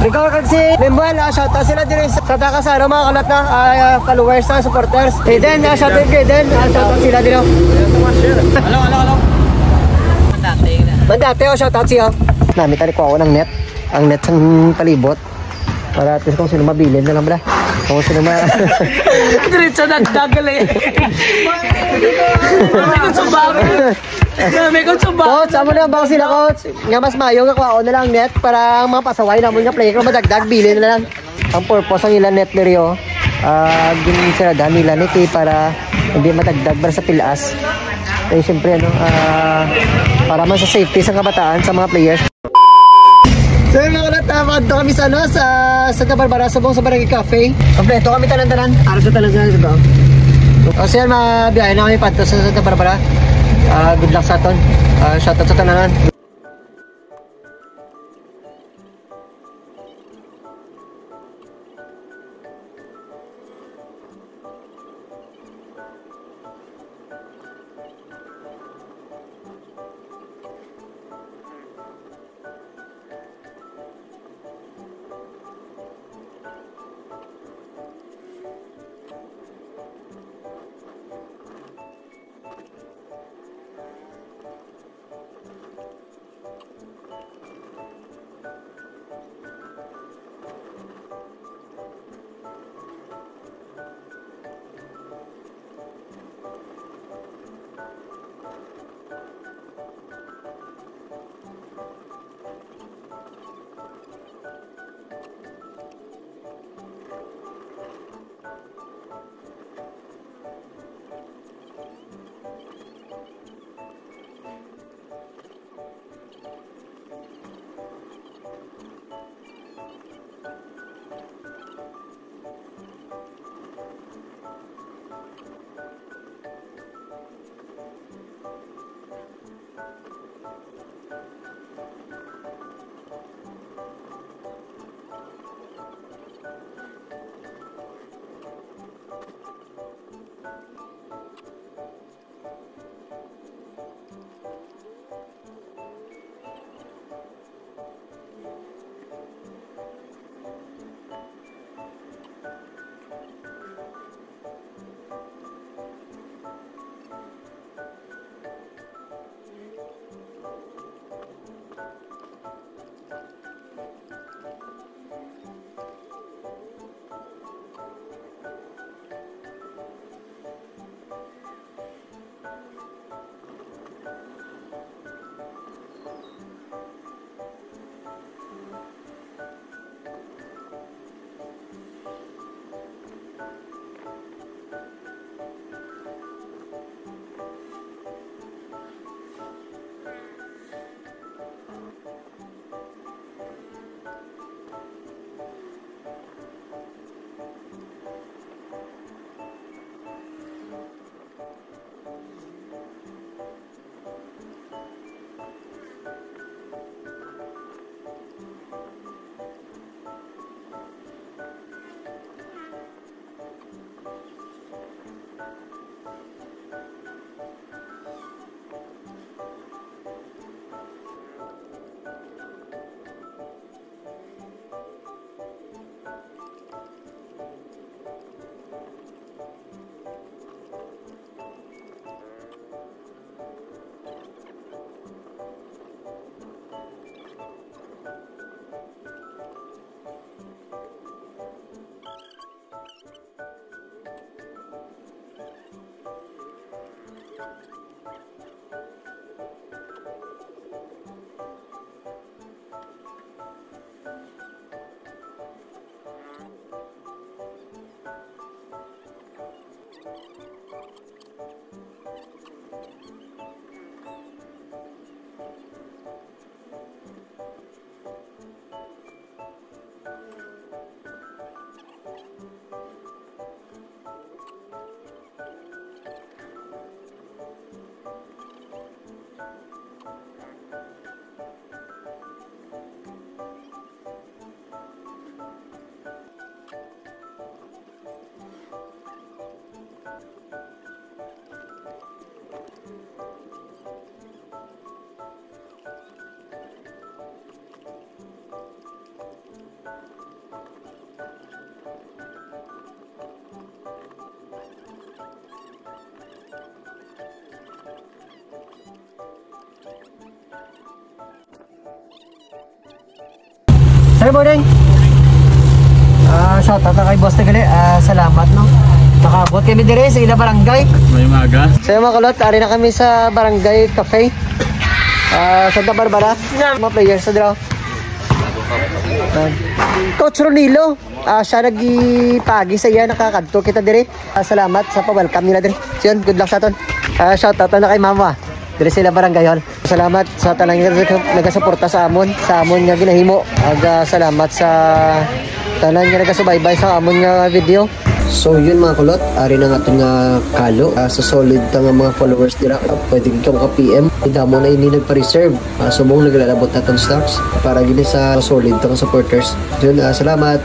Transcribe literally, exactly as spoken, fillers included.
Ikaw kag si Lemuel, ah, shoutout sila diri sa, sa taga sa, ano, mga kalat na, ah, followers na, supporters. Eden, ah, shoutout kay Eden, ah, shoutout sila diri. Hello, hello, hello. Mandate, oh, shoutout siya. Namit ani ko ako ng net. Ang net sang palibot. Para at least kung sino mabilin na lang, bala. Kung sino ma- Diretso nagdagal eh. May ko sa bagay. May ko sa bagay. Coach, amo na bang sila, coach? Nga mas mayo nga kuhaon na lang net para ang mga pasaway namon nga player kung madagdag, bilin na lang. Ang purpose ang ilang net diri, oh. Ah, ginsiradahan nila net, eh, para hindi madagdag para sa pilas. Eh, siyempre, ano, ah, para man sa safety sa kabataan, sa mga players. So, yun, mga kalat, ah, adto kami sa, ano, sa Santa Barbara, subong sa Barangay Cafe. Kompleto kami tanan-tanan. Ara sa tanan sa, sa to. O, so, yan, mabiyahe na kami padto sa Santa Barbara. Ah, good luck sa aton. Ah, shoutout sa tanan. Good morning. Ah, shout out na kay Boss Tigale. Ah, salamat, no. Nakaabot kami dire sa ila barangay. May umaga. So, mga kulot, ari na kami sa Barangay Cafe. Ah, Santa Barbara. Mga players sa draw. Ah, Coach Ronilo, ah, siya nagipagi sa iya, nakakadto kita dire. Ah, salamat sa pa-welcome nila dire. So, yun, good luck sa aton. Ah, shout out na kay Mama. Dire sila Barangay Hall. Salamat sa tanan nga nag-, nagasuporta sa amon, sa amon nga ginahimo. Ag, ah, salamat sa tanan nga nagasubaybay sa amon nga video. So yun, mga kulot, ari na nga aton nga kalo. Ah, sa solid ta nga mga followers nila, ah, pwede ka maka-P M. Idamo na ini nagpa-reserve. Ah, subong naglalabot naton stocks para gini sa solid ta nga supporters. Yun, ah, salamat.